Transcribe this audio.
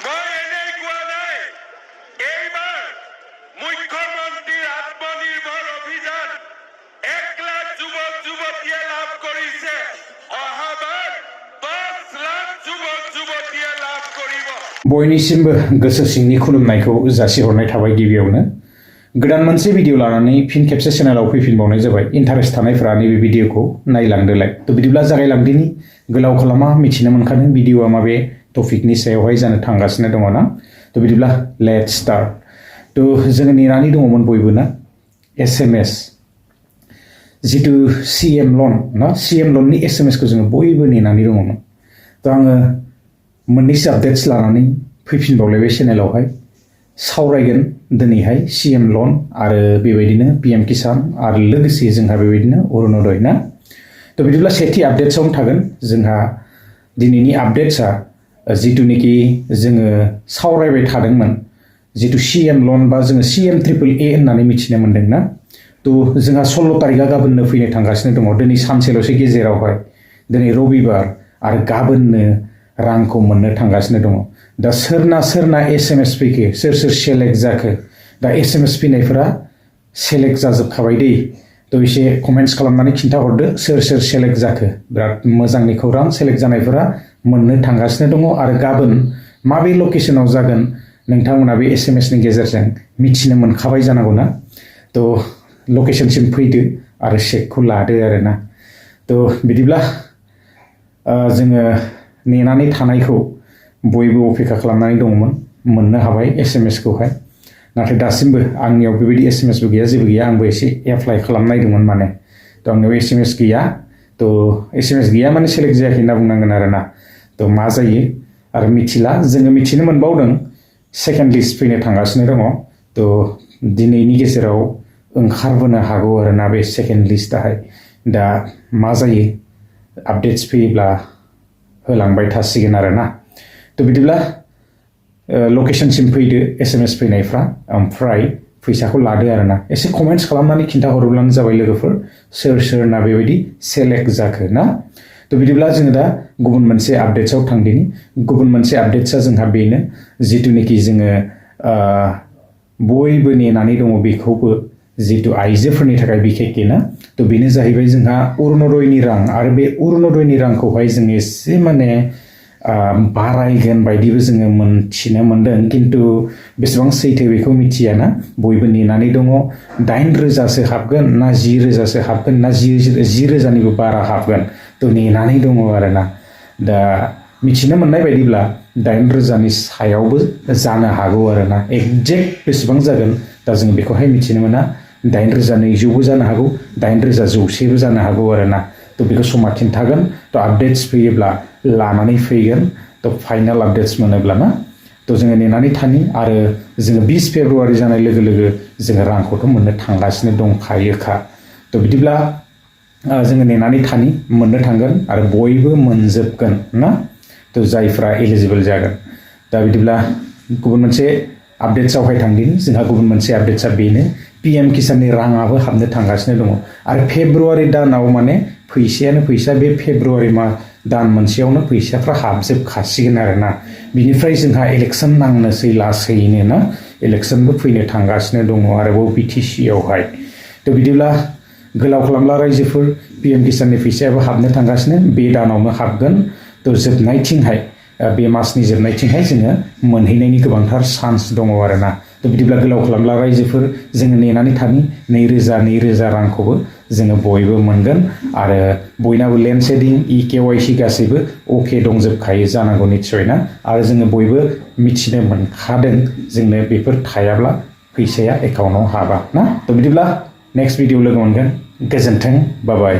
মই এনেই কোৱা নাই এইবাৰ মুখ্যমন্ত্ৰীৰ আত্মনিৰ্ভৰ অভিযান 1 লাখ যুৱক যুৱতীয়ে লাভ কৰিছে অহাবাৰ 10 লাখ যুৱক যুৱতীয়ে লাভ কৰিব बयनिसिमबो गोसो सिंनि खुलुमनायखौ जासिहरनाय थाबाय गिबियावनो गोदान मोनसे भिडिअ लानानै फिन खेबसे चेनेलाव फैफिनबावनाय जाबाय इन्टारेस्ट थानायफोरा नैबे भिडिअखौ नायलांदोलाय त' बिदिब्ला जागायलांदिनि गोलाव खालामा मिथिनो मोनखादों भिडिअआ माबे टपिकनि सायावहाय जानो थांगासिनो दङ ना त' बिदिब्ला लेट्स स्टार्ट त' जोङो नेनानै दङमोन बयबो ना SMS जितु CM लन ना CM लननि SMS खौ जोङो बयबो नेनानै दङमोन त' आङो मोननैसो आपडेट्स लानानै फैफिनबावलायबाय चेनेलावहाय सावरायगोन दिनैहाय CM लन आरो बेबायदिनो PM किसान आरो लोगोसे जोंहा बेबायदिनो अरुणोदय ना त' बिदिब्ला सेथि आपडेट्सआवनो थागोन जोंहा दिनैनि आपडेट्सआ जितुनिखि जोङो सावरायबाय थादोंमोन जितु CM लन बा जोङो CMAAA होननानै मिथिनो मोन्दों ना त' जोंहा 16 तारिखआ गाबोननो फैनो थांगासिनो दङ दिनै सानसेल'सो गेजेरावहाय दिनै रबिबार आरो गाबोननो रांखौ मोननो थांगासिनो दङ दा सोरना SMS फैखो सोर सेलेक्ट जाखो दा SMS फैनायफोरा सेलेक्ट जाजोबखाबाय दै त' एसे कमेन्ट्स खालामनानै खिन्थाहरदो सोर सेलेक्ट जाखो बिराद मोजांनि खौरां सेलेक्ट जानायफोरा मोननो थांगासिनो दङ आरो गाबोन माबे लकेसनाव जागोन नोंथांमोना बे SMS नि गेजेरजों मिथिनो मोनखाबाय जानांगौ ना त' लकेसनसिम फैदो आरो चेकखौ लादो आरोना त' बिदिब्ला जोङो नेनानै थानायखौ बयबो अपेक्षा खालामनानै दंमोन मोननो हाबाय SMS खौहाय नाथाय दासिमबो आंनियाव बेबायदि SMS बो गैया जेबो गैया आंबो एसे एप्लाइ खालामनायदोंमोन माने त' आंनियाव SMS गैया त' SMS गैया माने सेलेक्ट जायाखै होनना बुंनांगोन आरोना त' मा जायो आरो मिथिला जोङो मिथिनो मोनबावदों सेकेन्ड लिस्ट फैनो थांगासिनो दङ त' दिनैनि गेजेराव ओंखारबोनो हागौ आरोना बे सेकेन्ड लिस्टआहाय दा मा जायो आपडेट्स फैयोब्ला होलांबाय थासिगोन आरोना त' बिदिब्ला लकेसनसिम फैदो SMS फैनायफ्रा ओमफ्राय फैसाखौ लादो आरोना एसे कमेन्ट्स खालामनानै खिन्थाहरोब्लानो जाबाय लोगोफोर सोरना बेबायदि सेलेक्ट जाखो ना त' बिदिब्ला जोङो दा गुबुन मोनसे आपडेट्सआव थांदिनि गुबुन मोनसे आपडेट्सआ जोंहा बेनो जितुनिखि जोङो बयबो नेनानै दङ बेखौबो जितु आइजोफोरनि थाखाय बिखेखके ना त' बेनो जाहैबाय जोंहा अरुणोदयनि रां आरो बे अरुणोदयनि रांखौहाय जों एसे माने बारायगोन बायदिबो जोङो मोनथिनो मोन्दों खिन्थु बेसेबां सैथो बेखौ मिथियाना बयबो नेनानै दङ 8,000सो हाबगोन ना 10,000सो हाबगोन ना 10,000निबो बारा हाबगोन त' नेनानै दङ आरोना दा मिथिनो मोननाय बायदिब्ला 8,000नि सायावबो जानो हागौ आरोना एक्जेक्ट बेसेबां जागोन दा जों बेखौहाय मिथिनो मोना 8,200बो जानो हागौ 8,100बो जानो हागौ आरोना त' बेखौ समा खिन्थागोन त' आपडेट्स फैयोब्ला लानानै फैगोन त' फाइनाल आपडेट्स मोनोब्ला ना त' जोङो नेनानै थानि आरो जोङो 20 फेब्रुवारि जानाय लोगो लोगो जोङो रांखौथ' मोननो थांगासिनो दंखायोखा त' बिदिब्ला जोङो नेनानै थानि मोननो थांगोन आरो बयबो मोनजोबगोन ना त' जायफ्रा एलिजिबल जागोन दा बिदिब्ला गुबुन मोनसे आपडेट्सआवहाय थांदिनि जोंहा गुबुन मोनसे आपडेट्सआ बेनो PM किसाननि राङाबो हाबनो थांगासिनो दङ आरो फेब्रुवारि दानाव माने फैसायानो फैसा बे फेब्रुवारि दान मोनसेयावनो फैसाफ्रा हाबजोबखासिगोन आरोना बिनिफ्राय जोंहा इलेक्सन नांनोसै लासैनो ना इलेक्सनबो फैनो थांगासिनो दङ आरोबाव BTC आवहाय त' बिदिब्ला गोलाव खालामला रायजोफोर PM किसाननि फैसायाबो हाबनो थांगासिनो बे दानावनो हाबगोन त' जोबनायथिंहाय बे मासनि जोबनायथिंहाय जोङो मोनहैनायनि गोबांथार चान्स दङ आरोना त' बिदिब्ला गोलाव खालामला रायजोफोर जोङो नेनानै थानि 2,000 रांखौबो जोङो बयबो मोनगोन आरो बयनाबो लेन्ड सेडिं EKYC गासैबो अके दंजोबखायो जानांगौ निस्सय ना आरो जोङो बयबो मिथिनो मोनखादों जोंनो बेफोर थायाब्ला फैसाया एकाउन्टाव हाबा ना त' बिदिब्ला नेक्स्ट भिडिअ लोगो मोनगोन गोजोन्थों बाय बाय